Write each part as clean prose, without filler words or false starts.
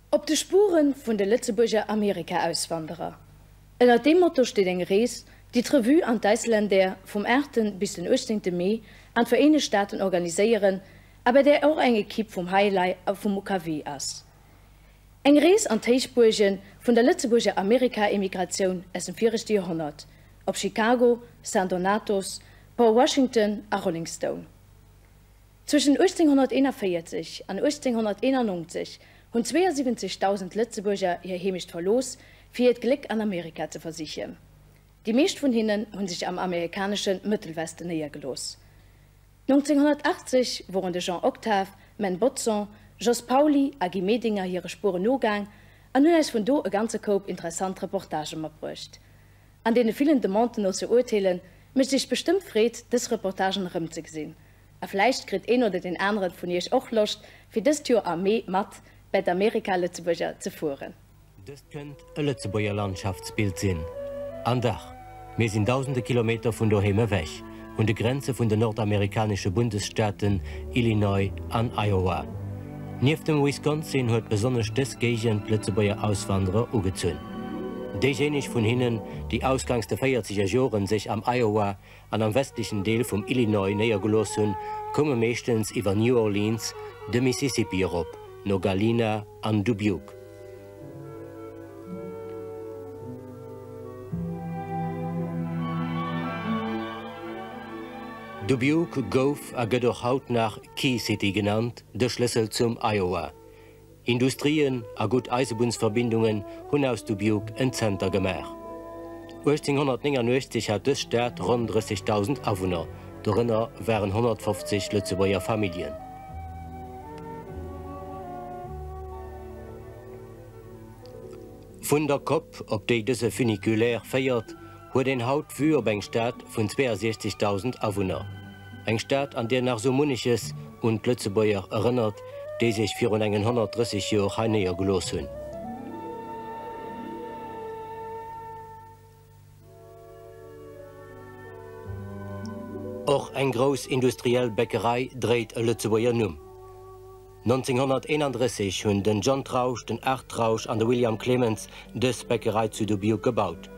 Op de Spuren vun de Lëtzebuerger Amerika-Auswanderer. Ënnert deem Motto steet eng Rees, déi d'Revue an d'Icelandair vum 8 bis den 18 Mee an d'Vereenegt Staaten organiséieren a bei där och eng Ekipp vum Hei-Elei a vum UKW ass. Eng Rees an d'Héichbuerge vun der Lëtzebuerger Amerika-Emigratioun aus dem viregte Joerhonnert, op Chicago, Saint Donatos, Port Washington a Rolling Stone. Zwëschen 1841 an 1891 hunn 72.000 Lëtzebuerger hir Heemecht verlooss, fir hiert Gléck an Amerika ze versichen. Déi meescht vun hinnen hu sech am amerikanesche Mëttelwesten néiergelooss. 1980 woren de Jean Octave, Menn Bodson, Jos Pauly a Guy Medinger hire Spueren nogaang an hunn eis vun do e ganze Koup interessant Reportagë matbruecht. An deene villen Demanden no ze urteelen, mécht et iech bestëmmt Freed, dës Reportagen erëmzegesinn. A vläicht kritt een oder deen aneren vun iech och Loscht, fir dëst Joer am Mee mat bäi d'Amerika-Lëtzebuerger ze fueren. Dëst kënnt e Lëtzebuerger Landschaftsbild sinn. An dach, mir sinn dausende Kilometer vun doheem ewech, un de Grenze vun den nordamerikanesche Bundesstaaten Illinois an Iowa. Nieft dem Wisconsin huet besonnesch dës Géigend Lëtzebuerger Auswanderer ugezunn. Déijéineg vun hinnen, déi ausgangs de véierzeger Joren sech am Iowa an am westlechen Deel vum Illinois néiergelooss hunn, koume meeschtens iwwer New Orleans de Mississippi erop no Galena an Dubuque. Dubuque gouf a gëtt och haut nach Key City genannt, de Schlëssel zum Iowa. Industrien a gutt Eisebunnsverbindungen hunn aus Dubuque en Zenter gemaach. 1889 hat dës Stad ronn 30.000 Awunner, dorënner waren 150 Lëtzebuerger Familljen. Vun der Kopp, op déi dëse Funiculaire féiert, huet een haut d'Vue op eng Stad vun 62.000 Awunner. Eng Stad, an deer nach sou munneches un d'Lëtzebuerger erënnert, déi sech virun engen 130 Jor hei néiergelooss hunn. Och eng grouss industriell Bäckerei dréit e Lëtzebuerger Numm. 1931 hunn den John Trausch, den Art Trausch an de William Clemens dës Bäckerei zu Dubuque gebaut.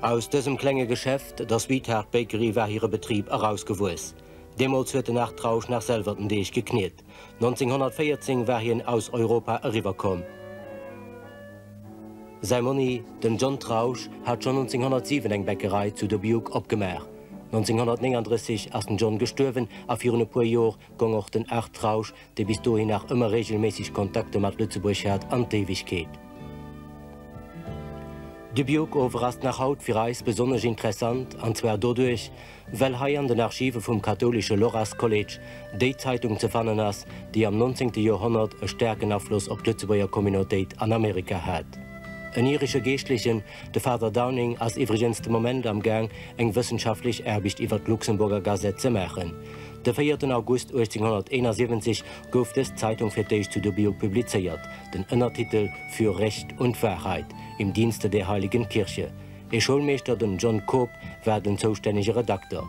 Aus dësem klenge Geschäft, der Sweetheart Bakery, war hire Betrib erausgewuess. Deemools huet den Art Trausch nach selwer den Deeg gekniet. 1914 war hien aus Europa eriwwer komm. Säi Monni, den John Trausch, hat schonn 1907 eng Bäckerei zu Dubuque opgemaach. 1939 ass den John gestuerwen a virun e puer Jor gong och den Art Trausch, dee bis dohin nach ëmmer regelméisseg Kontakter mat Lëtzebuerg hat, an d'Éiwegkeet. Dubuque ower ass nach haut fir eis besonnesch interessant, an zwar doduerch, well hei an den Archive vum kathoulesche Loras College déi Zeitung ze fannen ass, déi am nonzéngte Joerhonnert e staarken Afloss op d'Lëtzebuerger Communautéit an Amerika hat. En iresche Geeschtlechen, de Father Downing, ass iwwregens de Moment am Gaang, eng wëssenschaftlech Aarbecht iwwer d'Luxemburger Gazette ze maachen. De véierten August 1871 gouf dës Zeitung fir d'éischt zu Dubuque publizéiert, den Ënnertitel Für Recht und Wahrheit im Dienste der Heiligen Kirche. Ee Schoulmeeschter, den John Cope, war den zoustännege Redakter.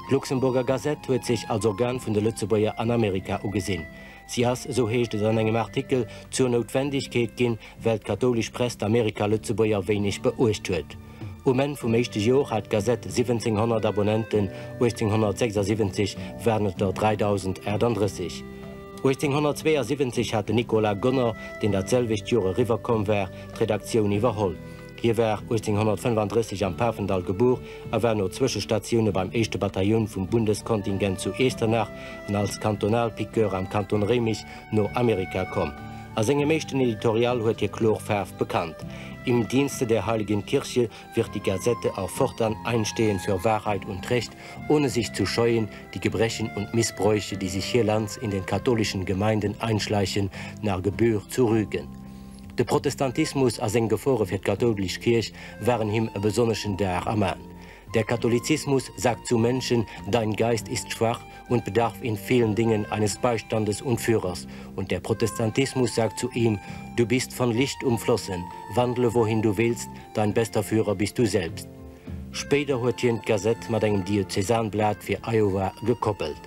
D'Luxemburger Gazette huet sech als Organ vun de Lëtzebuerger an Amerika ugesinn. Si ass, esou heescht et an engem Artikel, zur Noutwendegkeet ginn, well d'kathoulesch Press d'Amerika-Lëtzebuerger wéineg beuecht huet. Um Enn vum éischte Jor hat d'Gazette 1.700 Abonnenten, 1876 waren et der 3.038. 1872 hat den Nicolas Gonner, deen dat selwecht Jor eriwwer komm war, d'Redaktioun iwwerholl. Hie war 1835 am Pafendall gebuer a war no Zwëschestatioune beim éischte Batailloun vum Bundeskontingent zu Iechternach an als Kantonalpiqueur am Kanton Réimech no Amerika komm. A sengem éischten Editorial huet hie kloer Faarf bekannt, Im Dienste der Heiligen Kirche wird die Gazette auch fortan einstehen für Wahrheit und Recht, ohne sich zu scheuen, die Gebrechen und Missbräuche, die sich hierlands in den katholischen Gemeinden einschleichen, nach Gebühr zu rügen. De Protestantismus a seng Gefore fir d'kathoulesch Kierch waren him e besonneschen Dar am An. Der Katholizismus sagt zu Menschen, dein Geist ist schwach und bedarf in vielen Dingen eines Beistandes und Führers, und der Protestantismus sagt zu ihm, du bist von Licht umflossen, wandle wohin du willst, dein bester Führer bist du selbst. Spéider huet hien d'Gazette mat engem Diözesanblat fir Iowa gekoppelt.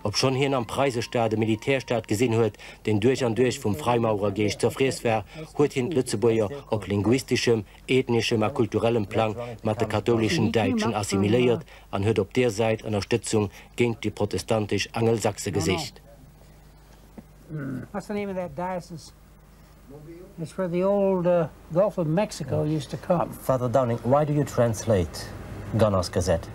Obschonn hien am Preisestaat e Militärstaat gesinn huet, deen duerch an duerch vum Freimaurergeescht zerfriess war, huet hien d'Lëtzebuerger op linguisteschem, ethneschem a kulturellem Plang mat de kathouleschen Däitschen assimiléiert an huet op deer Säit Ënnerstëtzung géint déi protestantesch Angelsachse gesicht. What's the name of that diocese? It's where the old uh, Gulf of Mexico used to come. Father Downing, why do you translate Gunner's Gazette?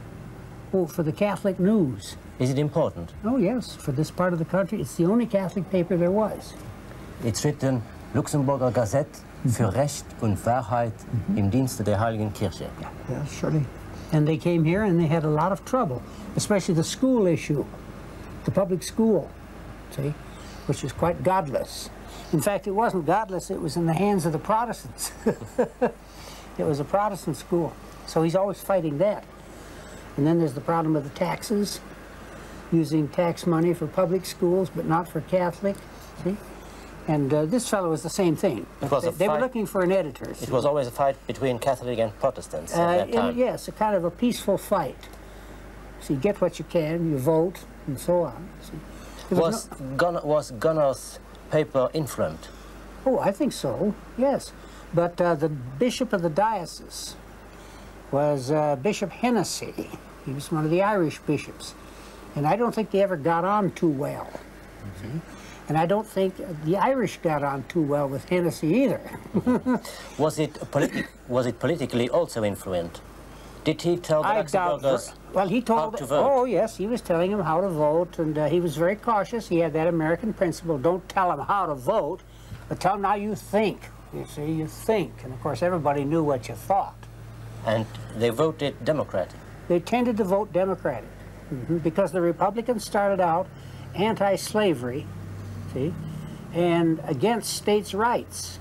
Oh, for the Catholic news. Is it important? Oh, yes. For this part of the country, it's the only Catholic paper there was. It's written Luxemburger Gazette für Recht und Wahrheit mm -hmm. im Dienste der Heiligen Kirche. Yeah, yeah, surely. And they came here and they had a lot of trouble, especially the school issue, the public school, see, which is quite godless. In fact, it wasn't godless, it was in the hands of the Protestants. it was a Protestant school. So he's always fighting that. And then there's the problem of the taxes, using tax money for public schools, but not for Catholic. See? And uh, this fellow was the same thing. It was they, they were fight. looking for an editor. It was always a fight between Catholic and Protestants uh, at that time. In, yes, a kind of a peaceful fight. So you get what you can, you vote, and so on. See? Was, was, no was Gunnar's paper influent? Oh, I think so, yes. But uh, the bishop of the diocese was uh, Bishop Hennessy. He was one of the Irish bishops. And I don't think they ever got on too well. Mm -hmm. And I don't think the Irish got on too well with Hennessy either. was, it politi was it politically also influent? Did he tell the I doubt, well, he told, how to vote? Oh, yes, he was telling them how to vote, and uh, he was very cautious. He had that American principle, don't tell them how to vote, but tell them how you think. You see, you think. And, of course, everybody knew what you thought. And they voted Democratic? They tended to vote Democratic mm -hmm, because the Republicans started out anti-slavery, see, and against states' rights.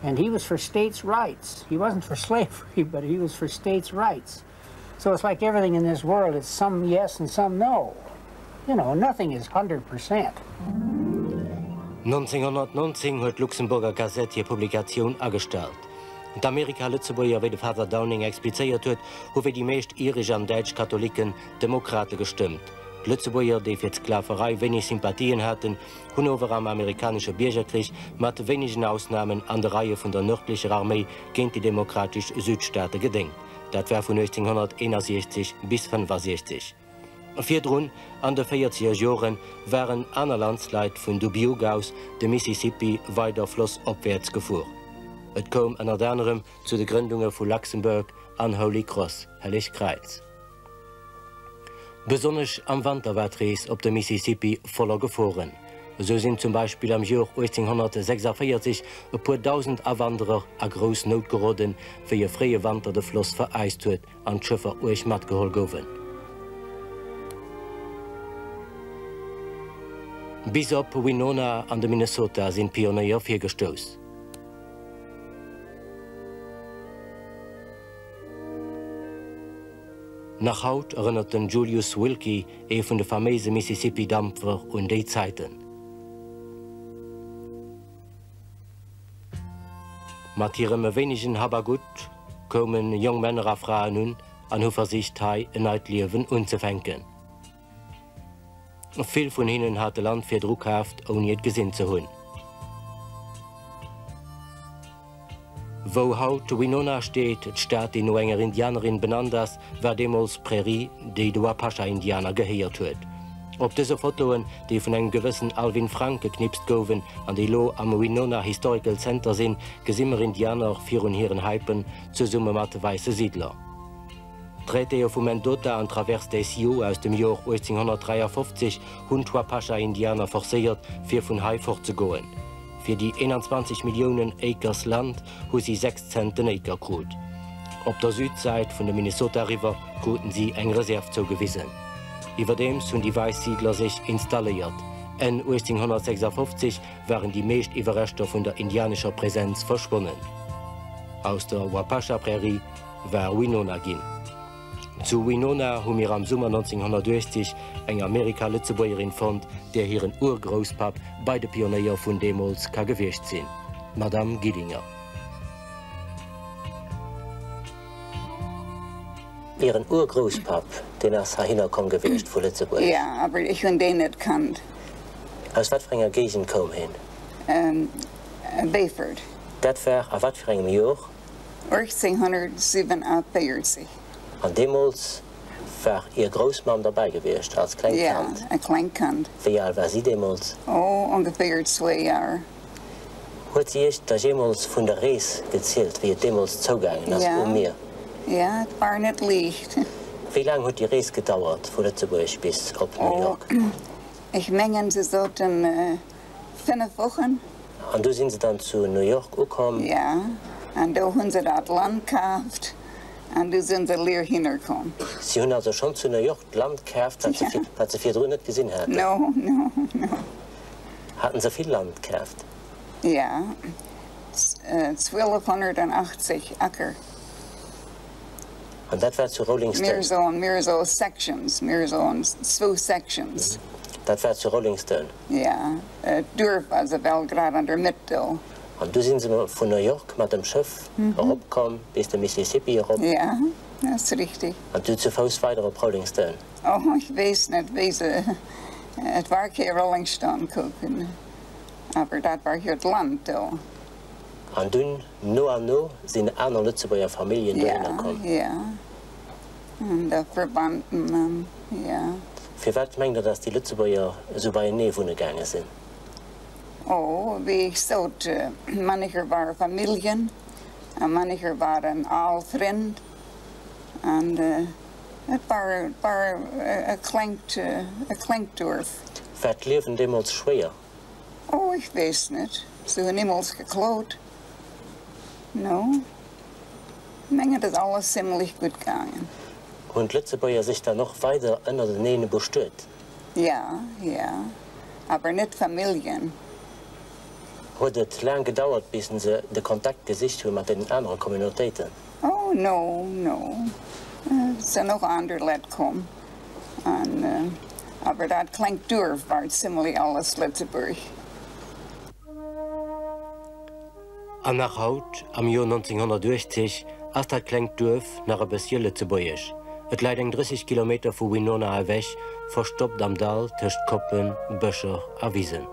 And he was for states' rights. He wasn't for slavery, but he was for states' rights. So it's like everything in this world, it's some yes and some no. You know, nothing is 100%. 1919 huet d'Luxemburger Gazette hir Publikatioun agestallt. D'Amerika-Lëtzebuerger, wéi de Father Downing explizéiert huet, hu wéi déi meescht iresch an däitsch Katholiken Demokrate gestëmmt. D'Lëtzebuerger, déi fir d'Sklaverei wéineg Sympathien haten, hunn ower am amerikanesche Biergerkrich mat wéinegen Ausnamen an de Reie vun der nërdlecher Arméi géint déi demokratesch Südstaate gedéngt. Dat war vun 1861 bis 65. Virdrun, an de véierzeger Joren, waren aner Landsleit vun Dubuque aus de Mississippi weider flossopwäerts gefuer. Et koum ënnert anerem zu de Grëndunge vu Luxembourg an Holy Cross, Helleg Kräiz. Besonnesch am Wanter war d'Rees op de Mississippi voller Geforen. Esou sinn zum Beispill am Jor 1846 e puer dausend Awanderer a grouss Nout geroden, wéi e fréie Wanter de Floss veräist huet an d'Schëffer uerg matgeholl gouwen. Bis op Winona an de Minnesota sinn d'Pionéier virgestouss. Nach haut erënnert den Julius Willkie, ee vun de faméise Mississippi-Dampfer, un déi Zäiten. Mat hirem wéinegen Hab a Gutt koume jonk Männer a Fraen un an hu versicht, hei en neit Liewen unzefänken. Vill vun hinnen hate Land virdru kaaft, ouni et gesinn ze hunn. Wou haut Winona steet, d'Stad déi no enger Indianerin benannt ass, war deemools Prärie, déi de Wapasha-Indianer gehéiert huet. Op dëse Fotoen, déi vun engem gewëssen Alvin Frank geknipst gouwen an déi lo am Winona Historical Center sinn, gesi mer Indianer virun hiren Häipen zesumme mat wäisse Siidler. D'Traitéë vu Mendota an d'Traverse des Sioux aus dem Jor 1853 hunn d'Wapasha-Indianer forcéiert, fir vun hei fortzegoen. Fir déi 21 Milliounen Acres Land hu si 6 Cent den Acre krut. Op der Südsäit vun dem Minnesota River kruten si eng Reserv zougewisen. Iwwerdeems hunn déi wäiss Siidler sech installéiert. Enn 1856 waren déi meescht Iwwerreschter vun der indianescher Presenz verschwonnen. Aus der Wapasha-Prärie war Winona ginn. Zu Winona hu mir am Summer 1980 eng Amerika-Lëtzebuergerin fonnt, där hiren Urgrousspapp bei de Pionéier vun deemools ka gewiescht sinn, d'Madame Gillinger. Ieren Urgrousspapp, deen ass heihinner komm gewiescht vu Lëtzebuerg? Ja, awer ech hunn deen net kannt. Aus wat fir enger Géigend koum heen? Beefort. Dat war a wat fir engem Jor? 1847. An deemools war Ier Groussmamm derbäi gewiescht, als klengt Kand? Ja, e klengt Kand. Wéi al war si deemools? Oh, ongeféier zwee Jar. Huet si Iech da jeemools vun der Rees gezielt, wéi et deemools zougaangen ass um Mier? Ja, et war net liicht. Wéi laang huet déi Rees gedauert vu Lëtzebuerg bis op New York? Oh, ech mengen, se soten 5 Wochen. An du sinn se dann zu New York ukomm? Ja, an do hunn se dat Land kaaft an du sinn se leer hinner komm. Si hunn also schonn zu New York d'Land kaaft, wat se virdrun net gesinn haten? No, no, no. Haten se vill Land kaaft? Ja, 1280 Acker. An dat war zu Rolling Stone? Mir soen, mir soe Sections, mir soen zwou Sections. Dat war zu Rolling Stone? Ja, d'Duerf ass ewell grad an der Mëtt do. An du sinn se vun New York mat dem Schëff eropkomm bis de Mississippi erop? Ja, dat ass richtig. An du zu Fouss weider op Rolling Stone? Oh, ech weess net wéi se, et war kee Rolling Stone kucken, awer dat war hiert Land do. An dunn no an no sinn aner Lëtzebuerger Familljen dohinner komm? Ja, ja, an da Verwandten an, ja. Firwat mengt Der, datt déi Lëtzebuerger esou beienee wunne gaange sinn? Oh, wéi ech sot, mannecher ware Familljen a mannecher waren al Frënn an et war, et war e klengt, e klengt Duerf. War d'Liewen deemools schwéier? Oh, ech weess net. Se hunn nimools geklot. No, mengen, et ass alles zimlech gutt gaangen. Hunn d'Lëtzebuerger sech dann och weider ënnerteneen bestuet? Ja, ja, awer net Familljen. Huet et laang gedauert, bis se de Kontakt gesicht hu mat deenen anere Communautéiten? Oh, no, no, et sinn och aner Leit komm. An awer dat klengt Duerf war zimlech alles Lëtzebuerg. An nach haut, am Joer 1980, ass dat klengt Duerf nach e bëssche lëtzebuergesch. Et läit eng 30 Kilometer vu Winona ewech, verstoppt am Dall tëscht Koppen, Bëscher a Wisen.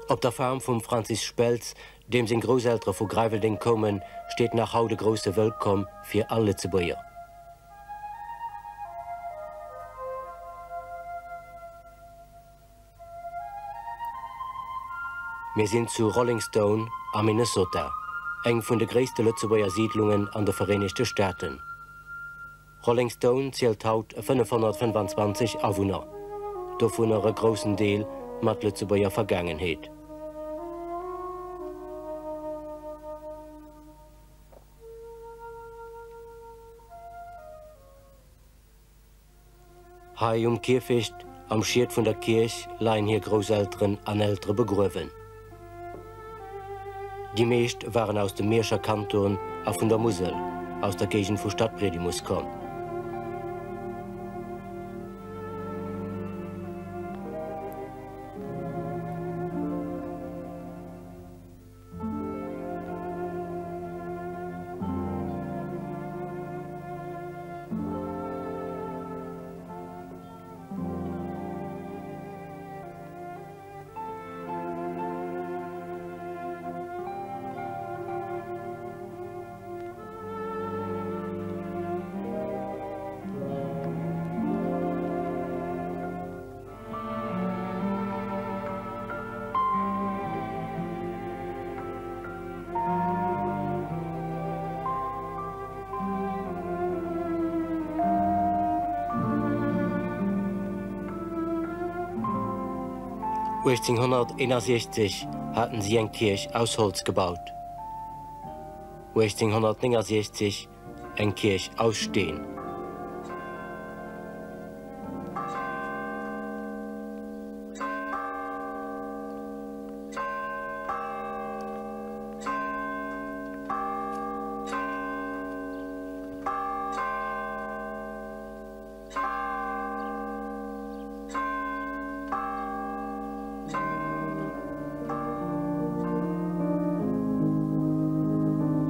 Op der Farm vum Francis Speltz Deem seng Grousseltere vu Greiweldeng koumen, steet nach haut e grousse Wëllkomm fir all Lëtzebuerger. Mir sinn zu Rolling Stone a Minnesota, eng vun de gréisste Lëtzebuerger Siidlungen an de Vereenegte Staaten. Rolling Stone zielt haut 525 Awunner, dovunner e groussen Deel mat Lëtzebuerger Vergaangenheet. Hei um Kierfecht am Schiet vun der Kierch leien hir Grousselteren an Eltere begruewen. Déi meescht waren aus dem Mierscher Kanton a vun der Musel, aus der Géigend vu Stadtbredimus komm. 1861 haten si eng Kierch aus Holz gebaut, 1869 eng Kierch aus Steen.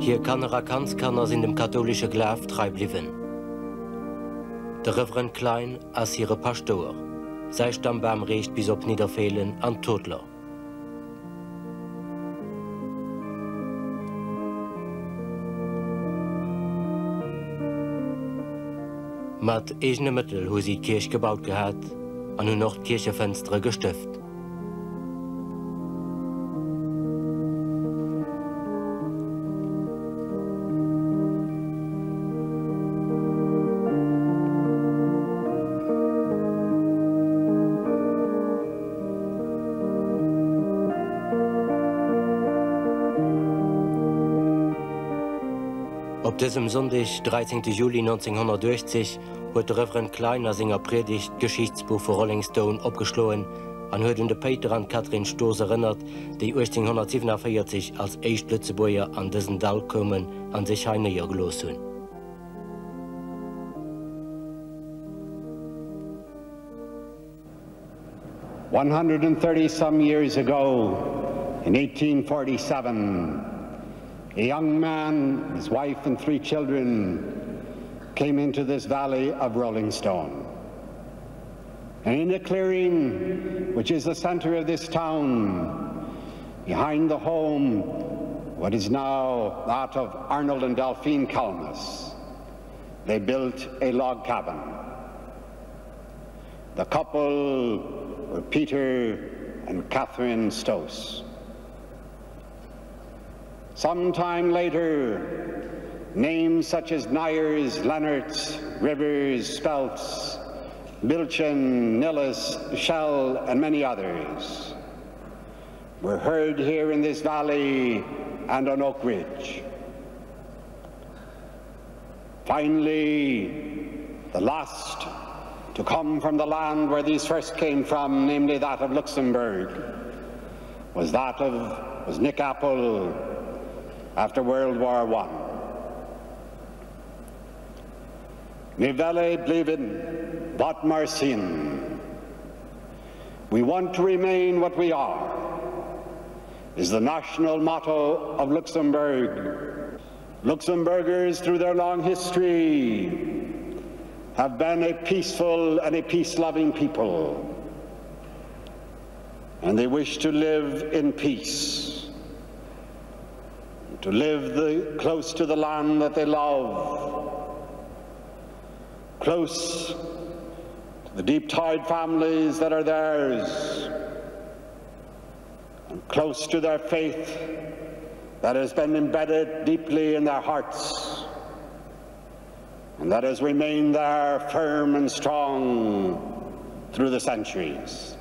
Hir Kanner a Kandskanner sinn dem kathoulesche Glaf trei bliwwen. De Reverend Klein ass hire Paschtouer. Säi Stammbam reecht bis op Nidderfeelen an d'Toodler. Mat eegene Mëttel hu si d'Kierch gebaut gehat an hunn och d'Kierchefënstere gestëft. Op dësem Sonndeg, 13 Juli 1980, huet de Reverend Klein a senger Priedegt d'Geschichtsbuch vu Rolling Stone opgeschloen an huet un de Péiter an d'Catherine Stoos erënnert, déi 1847 als éischt Lëtzebuerger an dësen Dall koumen an sech hei néiergelooss hunn. 130 some years ago, in 1847, a young man, his wife and three children came into this valley of Rolling Stone. And in the clearing, which is the center of this town, behind the home, what is now that of Arnold and Delphine Kalmus, they built a log cabin. The couple were Peter and Catherine Stoos. Some time later, names such as Nyers, Leonards, Rivers, Speltz, Bilchin, Nillis, Shell, and many others were heard here in this valley and on Oak Ridge. Finally, the last to come from the land where these first came from, namely that of Luxembourg, was that of was Nick Apple after World War I. Nivelle bliven, wat marsin. We want to remain what we are, is the national motto of Luxembourg. Luxembourgers, through their long history, have been a peaceful and a peace-loving people. And they wish to live in peace, to live the, close to the land that they love, close to the deep-tied families that are theirs, and close to their faith that has been embedded deeply in their hearts and that has remained there firm and strong through the centuries.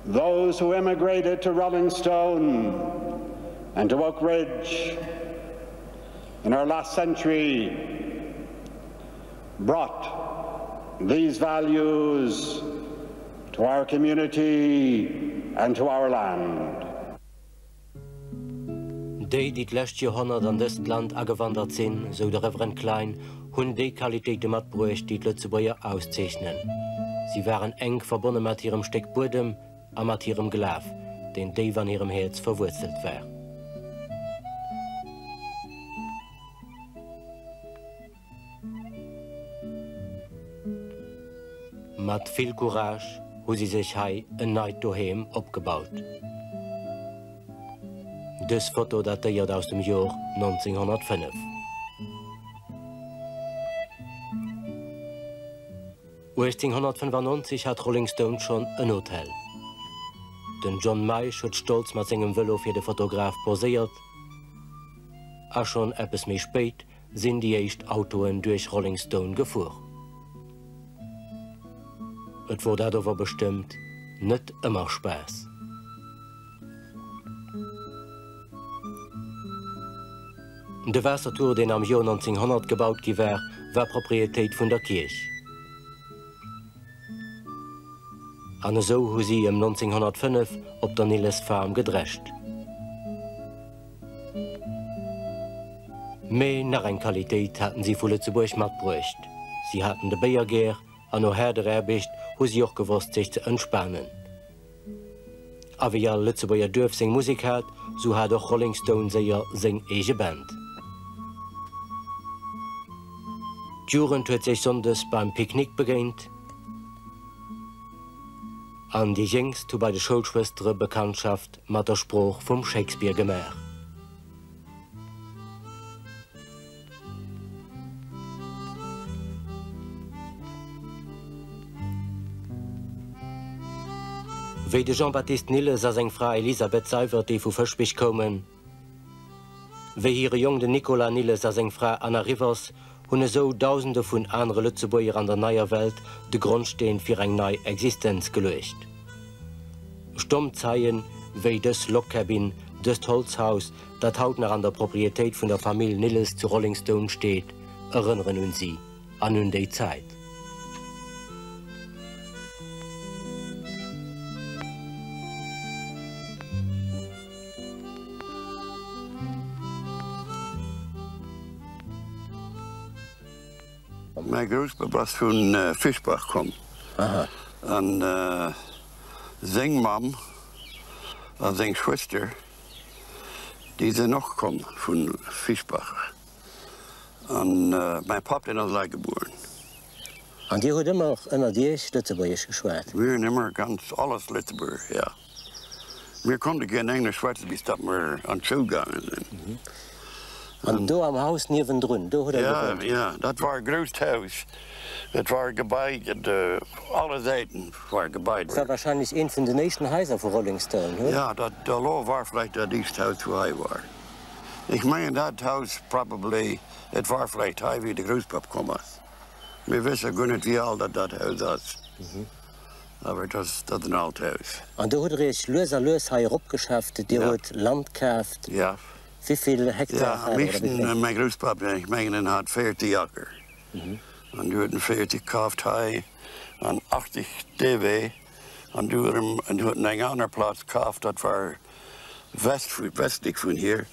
Those who immigrated to Rolling Stone and to Oak Ridge in our last century brought these values to our community and to our land. Déi, déi d'lescht Joerhonnert an dëst Land agewandert sinn, sou de Reverend Klein, hunn déi Qualitéite matbruecht, déi d'Lëtzebuerger auszeechnen. Si waren enk verbonne mat hirem Stéck Buedem a mat hirem Glaf, deen déif an hirem Häerz verwuerzelt war. Mat vill Courage hu si sech hei en neit Doheem opgebaut. Dës Foto datéiert aus dem Jor 1905. 1895 hat Rolling Stone schonn en Hotel. Den John Meisch huet stolz mat sengem Vëlo fir de Fotograf poséiert a schonn eppes méi spéit sinn déi éischt Autoen duerch Rolling Stone gefuer. Et wor dat ower bestëmmt net ëmmer Spaass. De Waassertour, deen am Joer 1900 gebaut gi war, war Proprietéit vun der Kierch. An esou hu si ëm 1905 op der Nilles Farm gedrescht. Mee nach eng Qualitéit haten si vu Lëtzebuerg matbruecht, Si haten de Béier gär an no haarder Aarbecht hu si och gewosst sech ze entspanen. A wéi all Lëtzebuerger Duerf seng Musek hat, sou hat och Rolling Stone séier seng eege Band. D'Jugend huet sech sonndes beim Picknick begéint an déi Jéngst hu bei de Schoulschwëstere Bekanntschaft mat der Sprooch vum Shakespeare gemaach. Wéi de Jean-Baptiste Nilles a seng Fra Elisabeth Seiwert, déi vu Fëschbech koumen, wéi hire Jong den Nicolas Nilles a seng Fra Anna Rivers, hunn esou Dausende vun anere Lëtzebuerger an der neier Welt de Grondsteen fir eng nei Existenz geluecht. Stomm Zeien, wéi dës Log Cabin, dëst Holzhaus, dat haut nach an der Proprietéit vun der Famill Nilles zu Rolling Stone steet, erënneren un si an un déi Zäit. Mäi Grousspapp ass vu Fischbach komm an seng Mamm a seng Schwëster, déi sinn och komm vu Fischbach. An mäi Papp, deen ass elei gebueren. An Dir hutt ëmmer ënnert Iech Lëtzebuergesch geschwat? Mir hunn ëmmer ganz alles Lëtzebuergesch, jo. Mir konnte keen Englesch schwätzen, bis datt mer an d'Schoul gaange sinn. An do am Haus niewendrun, do hutt Der gewunnt? Jo, jo, dat war e grousst Haus. Et war e Gebai, alle Säiten war Gebai. Dat war wahrscheinlech eent vun den éischten Haiser vu Rolling Stone, hu? Jo, dat elo war vläicht dat éischt Haus, wou hei war. Ech mengen dat Haus probably, et war vläicht hei, wéi de Grousspapp komm ass. Mir wësse guer net, wéi al dat dat Haus ass. Awer et ass dat en alt Haus. An do hutt Der Iech lues a lues hei eropgeschafft. Dir hutt Land kaaft. Ja. Wéi vill Hektar hat Der? Am meeschten mäi Grousspapp, ech mengen en hat 40 Aker. An du huet en 40 kaaft hei an 80 dw. An du erëm en huet en eng aner Plaz kaaft, dat war west vu, westlech vun hier.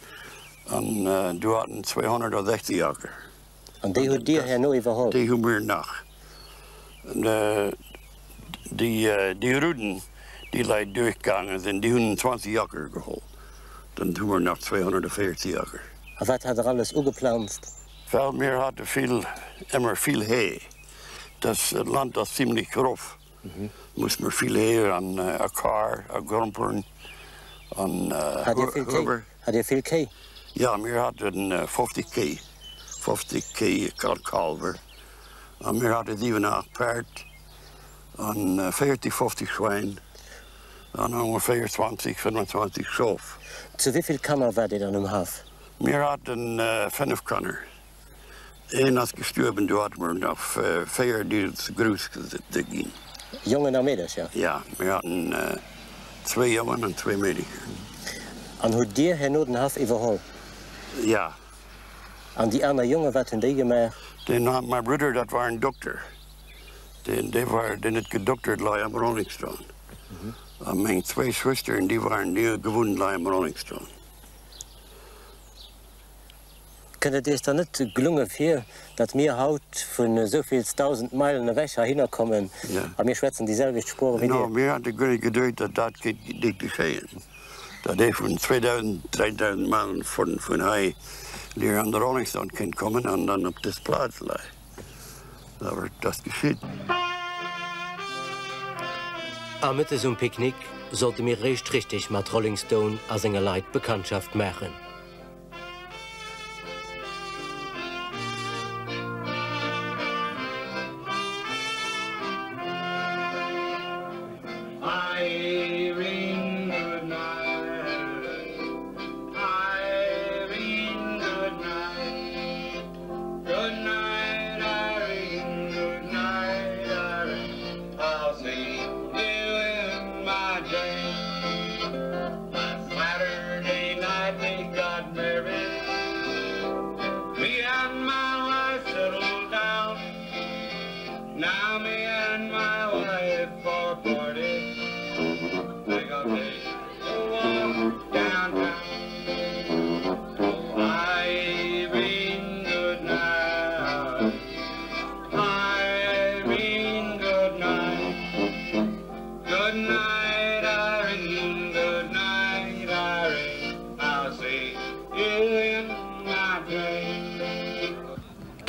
An du hat en 260 Aker. An déi hutt Dir herno iwwerholl? Déi hu mir nach. Déi Rudden, déi Leit duerchgaange sinn, déi hunn 20 Aker geholl. Dann hu mer nach 240 Aker. A wat hat Der alles ugeplanzt? Well mir hate vill, ëmmer vill Hee. Dat Land ass zimlech roff. Muss mer vill Hee an a Kar a Gromperen an Huewer. Hat Dir vill Kéi? Jo, mir haten 50 Kéi, 50 Kéi Kalwer a mir hate 7, 8 Päerd an 40, 50 Schwäin an ongeféier 20, 25 Schof. Zu wéi vill Kanner waart Dir dann um Haff? Mir haten 5 Kanner. Een ass gestuerwen, do hate mer nach 4, déi ze grouss ginn. Jongen a Meedercher? Ja, mir haten zwéi Jongen an zwéi Meedercher. An hutt Dir herno den Haff iwwerholl? Ja. An déi aner Jongen, wat hunn déi gemaach? Deen hat, mäi Brudder, dat war en Dokter, deen, dee war, deen huet gedoktert lei am Rolling Stone. A meng zwéi Schwësteren, déi waren, déi hu gewunnt lei am Rolling Stone. Kënnt et Iech dann net gelunge vir, datt mir haut vun esou vills dausend Meilen ewech heihinner kommen a mir schwätzen déi selwecht Sprooch wéi Dir? Mir hate guer net geduecht, datt dat géif geschéien, datt ee vun 2000, 3000 Meilen vun hei hier an de Rolling Stone kéint kommen an dann op dës Plaz lei. Awer et ass geschitt. A mëttes um Picknick sollte mir réischt richteg mat Rolling Stone a senge Leit Bekanntschaft maachen.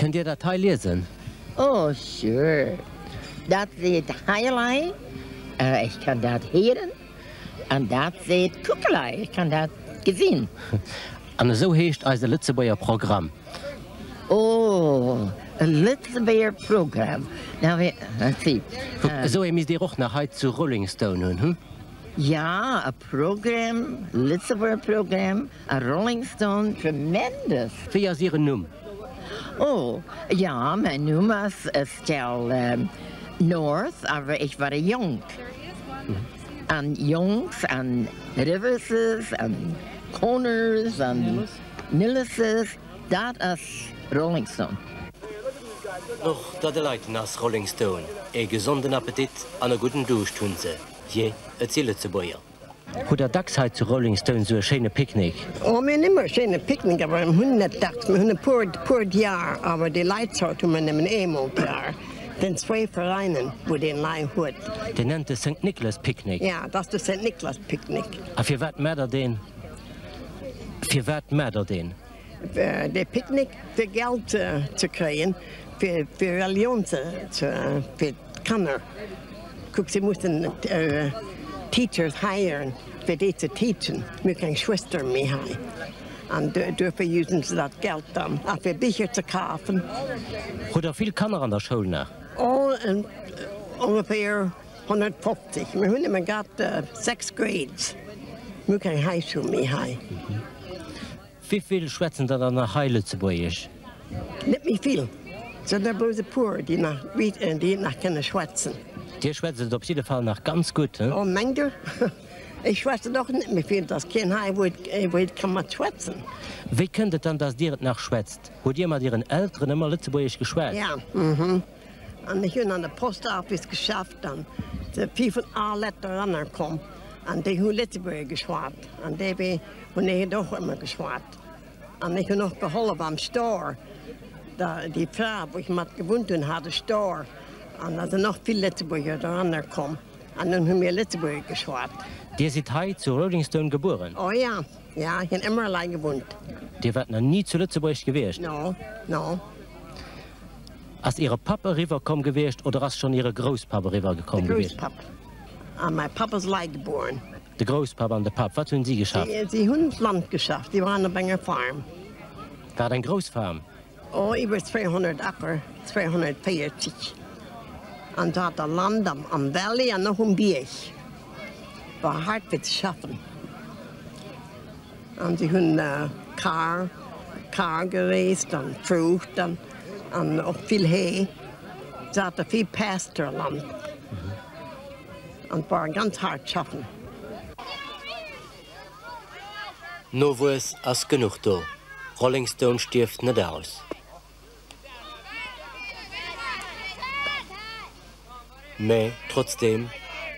Kënnt Dir dat hei liesen? Oh, sure. Dat seet Heilei, ech kann dat héieren, an dat seet Kuckelei, ech kann dat gesinn. An esou heescht eise Lëtzebuerger Programm. Oh, e Lëtzebuerger Programm. Nou, let's see. Kuck, esou ee misst Dir och nach hei zu Rolling Stone hunn, hm? Ja, e Programm, Lëtzebuerger Programm. A Rolling Stone, tremendous! Wéi ass Ieren Numm? Oh, ja, mäin Numm ass Estelle North, awer ech war e Jong. An Jongs an Riverses an Coners an Nilleses, dat ass Rolling Stone. Och d'Adelaiden ass Rolling Stone. E gesonden Appetit an e gudden Duuscht hunn se. Jee, et si Lëtzebuerger. Hutt der dacks hei zu Rolling Stone sou e schéine Picknick? Oh, mir hunn ëmmer e schéine Picknick, awer mir hunn net dacks. Mir hunn e puer, puer d'Jar, awer déi Leitsort hu mir nëmmen eemol d'Jar. Et sinn zwéi Veräinen, wou deen Lei huet. Deen nennt de Saint Nicholas Picknick. Ja, dat ass de Saint Nicholas Picknick. A firwat maacht der deen? Firwat maacht der deen? Dee Picknick, fir Geld ze kréien, fir Relioun ze, fir D'Kanner, kuck, si mussen Teachers hiren, fir déi ze teachen. Mir hu keng Schwëster méi hei an duerfir usen se dat Geld dann a fir Bicher ze kafen. Hutt der vill Kanner an der Schoul nach? Oh, ongeféier 150. Mir hunn nëmme grad 6 Grades. Mir hu keng High School méi hei. Wivill schwätzen der dann nach hei Lëtzebuergesch? Net méi vill, et sinn der blouss e puer, déi nach, déi et nach kënne schwätzen. Dir schwätzt et op jidde Fall nach ganz gutt, he? Oh, mengt Der? Ech schwätzen och net méi vill, et ass keen hei, wou et, wou et ka mat schwätzen. Wéi kënnt et dann, dass Dir et nach schwätzt? Hutt Dir mat Iren Elteren ëmmer Lëtzebuergesch geschwat? Ja, mhm. An ech hunn an der Post Office geschafft an se vill vun all Lett doranner komm an déi hu Lëtzebuerger geschwat an dee hunn ech et och ëmmer geschwat. An ech hunn och gehollef am Store, da déi Fra wou ech mat gewunnt hunn hat e Store an da sinn och vill Lëtzebuerger doranner komm an dunn hu mir Lëtzebuerger geschwat. Dir sidd hei zu Rolling Stone gebueren? Oh ja, ja, ech hunn ëmmer elei gewunnt. Dir waart nach ni zu Lëtzebuerg gewiescht? No, no. Ass Iere Papp eriwwer komm gewiescht oder ass schonn Iere Grousspapp eriwwer gekomm De gewiescht? Grousspapp. A mäi Papp ass elei geboren. De Grousspapp an de Papp, wat hunn si geschafft? Si hunn d'Land geschafft. Si waren op enger Farm. War et eng grouss Farm? Oh, iwwer 200 Acker, 240. An se hat a Land am Valley an och um Bierg. War haart fir ze schaffen. An si hunn Kar, Kar gereest an Fruucht an an och vill Hee. Se hate vill Pasture-Land an et war ganz haart schaffen. Nowuess ass genuch do, Rolling Stone stierft net aus. Mä trotzdeem,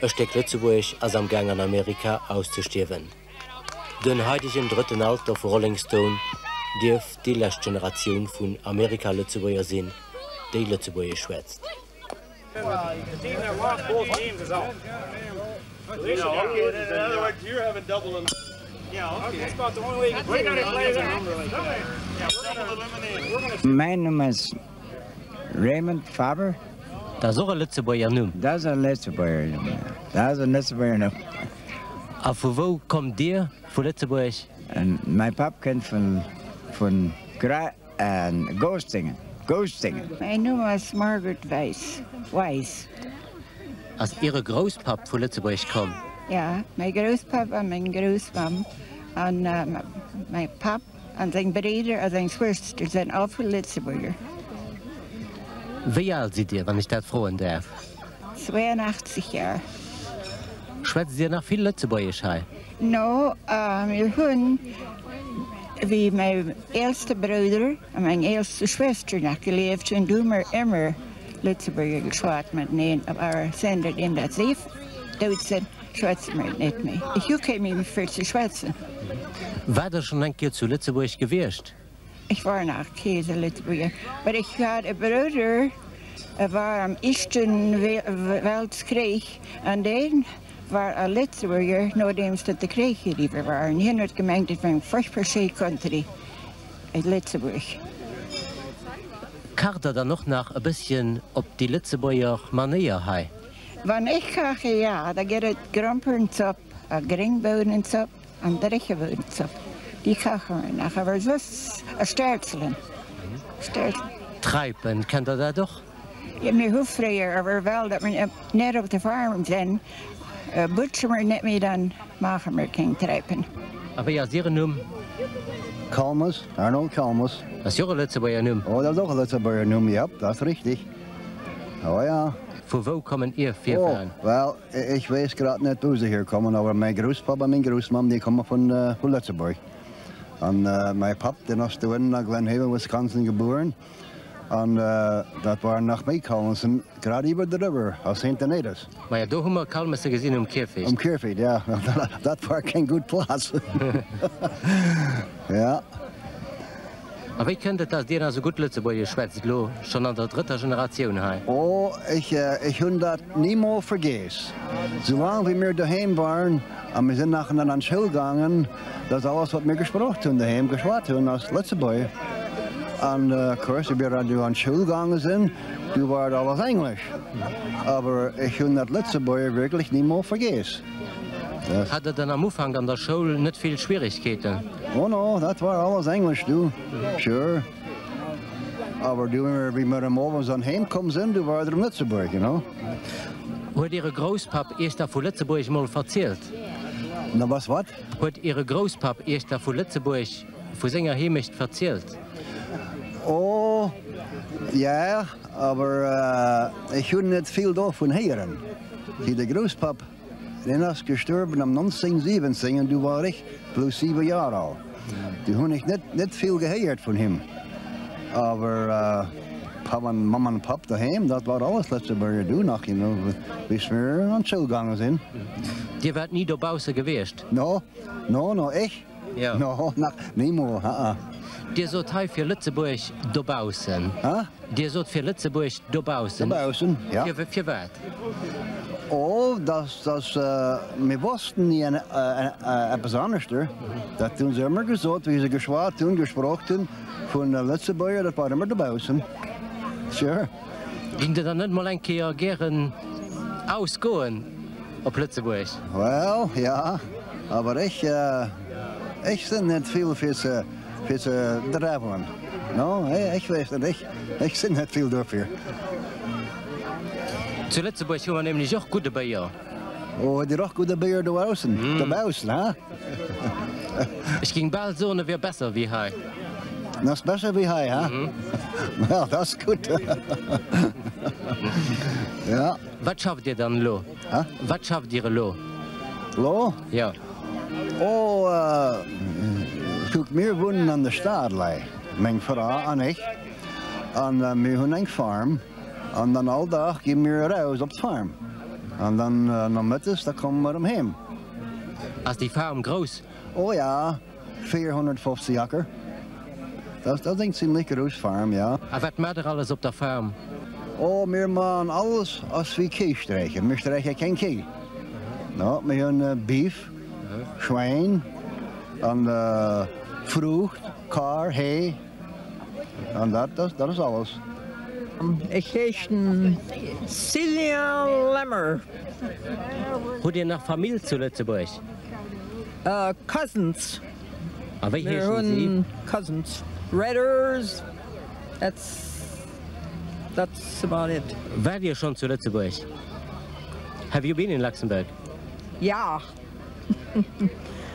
e Stéck Lëtzebuerg ass am Gaang an Amerika auszestierwen. Den haidegen drëtten Alter vu Rolling Stone dierft déi lescht Generatioun vun Amerika-Lëtzebuerger sinn, déi Lëtzebuergesch schwätzt. Mäin Numm ass Raymond Faber. Dat ass och e Lëtzebuerger Numm. Dat ass e Lëtzebuerger Numm, jo. Dat ass e Lëtzebuerger Numm. A vu wou kommt Dir? Vu Lëtzebuerg? Mäi Papp kënnt vun Gouschtingen. Gouschtingen. Mäin Numm ass Margaret Weis, Weis. Ass Iere Grousspapp vu Lëtzebuerg komm? Ja, mäi Grousspapp a meng Groussmamm an mäi Papp an seng Bridder a seng Schwëster sinn all vu Lëtzebuerger. Wéi al sidd Dir, wann ech dat froen däerf? 82 Jar. Schwätzt Dir nach vill Lëtzebuergesch hei? No, mir hunn, wéi mäi eelste Brudder a meng eelste Schwëster nach gelieft hunn, du hu mer ëmmer Lëtzebuerger geschwat mateneen, awer zënterdeem dat si dout sinn, schwätze mer et net méi. Ech hu kee méi fir ze schwätzen. Waart Der schonn eng Kéier zu Lëtzebuerg gewiescht? Ech war nach kee zu Lëtzebuerg, mä ech hat e Brudder, e war am Éischte Weltkrich an dee war a Lëtzebuerger, nodeems datt de Krich eriwwer war, an hien huet gemengt, et wär eng furchtbar schéi Country, Lëtzebuerg. Kacht der dann och nach e bësschen op déi Lëtzebuerger Manéier hei? Wann ech kache, ja, da gëtt et Gromperenzopp a Gréngbounenzopp an Dréchebounenzopp. Déi kache mer nach, awer soss a Stäerzelen. Stäerzelen. Träipen, kennt der dat och? Jo, mir hu fréier, awer well datt mer net op der Farm sinn, butze mer net méi, dann maache mer keng Träipen. A wéi ass Ieren Numm? Kalmes, Arnold Kalmes. Dat ass jo och e Lëtzebuerger Numm. Oh, dat ass och e Lëtzebuerger Numm, jep, dat ass richtig. Oh ja. Vu wou kommen Ier Virfahren? Oh, well, ech weess grad net wou se hierkommen, awer mäi Grousspapp a meng Groussmamm, déi komme vun Lëtzebuerg. An mäi Papp, deen ass do ënnen a Glen Haven, Wisconsin gebueren. An dat waren nach méi Kalmessen, grad iwwer de River a Saint Anita's. Maja, do hu mer Kalmesse gesinn um Kierfecht. Um Kierfecht, ja. Dat war keng gutt Plaz. Ja. A wéi kënnt et, dass Dir nach esou gutt Lëtzebuergesch schwätzt, elo schonn an der drëtter Generatioun hei? Oh, ech, ech hunn dat nimol vergeess. Soulaang wéi mir doheem waren a mir sinn nach an d'Schoul gaangen, Dat ass alles wat mir gesprocht hunn doheem, geschwat hunn ass Lëtzebuergesch. An of course wéi mir du an d'Schoul gaange sinn, du war et alles Englesch. Awer ech hunn dat Lëtzebuerger wierklech nimol vergeess. Dat. Hat der dann am Ufank an der Schoul net vill Schwierigkeeten? Oh no, dat war alles Englesch du, sure. Awer du wéi mir erëm owes an heem komm sinn, du war et erëm Lëtzebuerg, you know. Huet Iere Grousspapp Iech da vu Lëtzebuerg mol verzielt? Na was wat? Huet Iere Grousspapp Iech da vu Lëtzebuerg, vu senger Heemecht verzielt? Oh, ja, awer ech hunn net vill dovun héieren. Wéi de Grousspapp, deen ass gestuerwen am 1917 an du war ech blouss 7 Jar al. Du hunn ech net net vill gehéiert vun him. Awer Papp an Mamm an Papp doheem, dat war alles Lëtzebuerger du nach, you know, bis mir an d'Schoul gaange sinn. Dir waart ni dobausse gewiescht? No, no, no, ech? Jo. No, nach nimol, ha-a. Dir sot hei fir Lëtzebuerg dobaussen. Ha? Dir sot fir Lëtzebuerg dobaussen. Dobaussen, ja. Fir, firwat? Oh, dass, dass, mir wossten ni eppes aneschter. Dat hunn se ëmmer gesot, wéi se geschwat hunn, gesprocht hunn vun Lëtzebuerger, dat war ëmmer dobaussen. Sure. Géing Der dann net mol eng Kéier gären ausgoen op Lëtzebuerg? Well, ja, awer ech, ech sinn net vill fir ze. Fir ze travelen. No, ech weess net, ech, ech sinn net vill dofir. Zu Lëtzebuerg hu mer nämlech och gudde Béier. Oh, hutt Dir och gudde Béier dobaussen? Dobaussen, ha? Ech ging bal soen, e wier besser wéi hei. En ass besser wéi hei, ha? Well, dat ass gutt. Ja. Wat schafft Dir dann elo? Ha? Wat schafft Dir elo? Lo? Jo. Oh, kuck, mir wunnen an der Stad, lei, meng Fra an ech, an mir hunn eng Farm, an dann all Dag gi mir eraus op d'Farm, an dann nomëttes, da komme mer erëm heem. Ass déi Farm grouss? Oh ja, 450 Acker. Dat ass eng zimlech grouss Farm, ja. A wat maacht der alles op der Farm? Oh, mir maan alles as wéi Kéi sträichen. Mir sträiche keng Kéi. No, mir hunn Beef, Schwäin an Fruucht, Kar, Hee an dat, dat ass alles. Ech heeschen Celia Lemmer. Hutt Dir nach Famill zu Lëtzebuerg? Cousins. A wéi heeschen si? Mir hunn Cousins. Redders, that's that's about it. Waart Dir schonn zu Lëtzebuerg? Have you been in Luxembourg? Ja.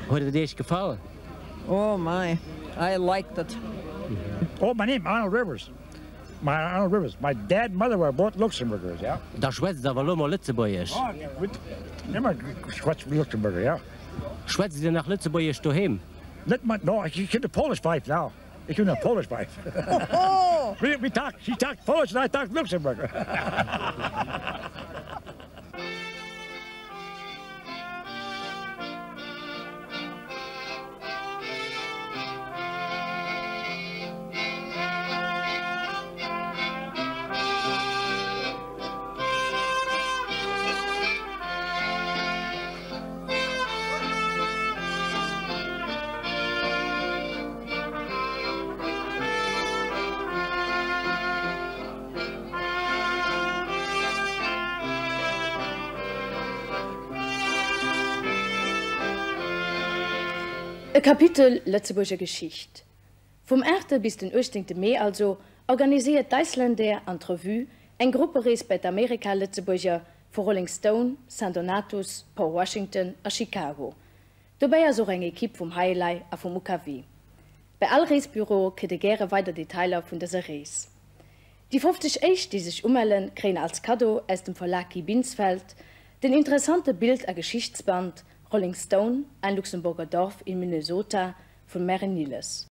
Huet et Iech gefall? Oh my, I liked it. Oh, my name, Arnold Rivers. My Arnold Rivers. My dad and mother were both Luxembourgers, ja. Da schwätzt awer elo mol Lëtzebuergesch. Ëmmer schwätzt Luxemburger, ja. Schwätzt Dir nach Lëtzebuergesch doheem? Net mat, no, ech hunn e Polish wife now. Ech hunn e Polish wife. We, we talk, she talks Polish and I talk Luxemburger. E Kapitel Lëtzebuerger Geschicht. Vum 8 bis den 18 Mee also organiséiert d'Icelandair an d'Revue eng Grupperees bei d'Amerika-Lëtzebuerger vu Rolling Stone, Saint-Donatus, Port Washington a Chicago. Dobäi ass och eng Ekipp vum Hei Elei a vum UKW. Bei all Reesbüro kritt ee gäre weider Detailer vun dëser Rees. Déi 50 éischt, déi sech umellen, kréien als Kaddo aus dem Verlag Guy Binsfeld den interessante Bild a Geschichtsband Rolling Stone, ein Luxemburger Dorf in Minnesota vum Mary Nilles.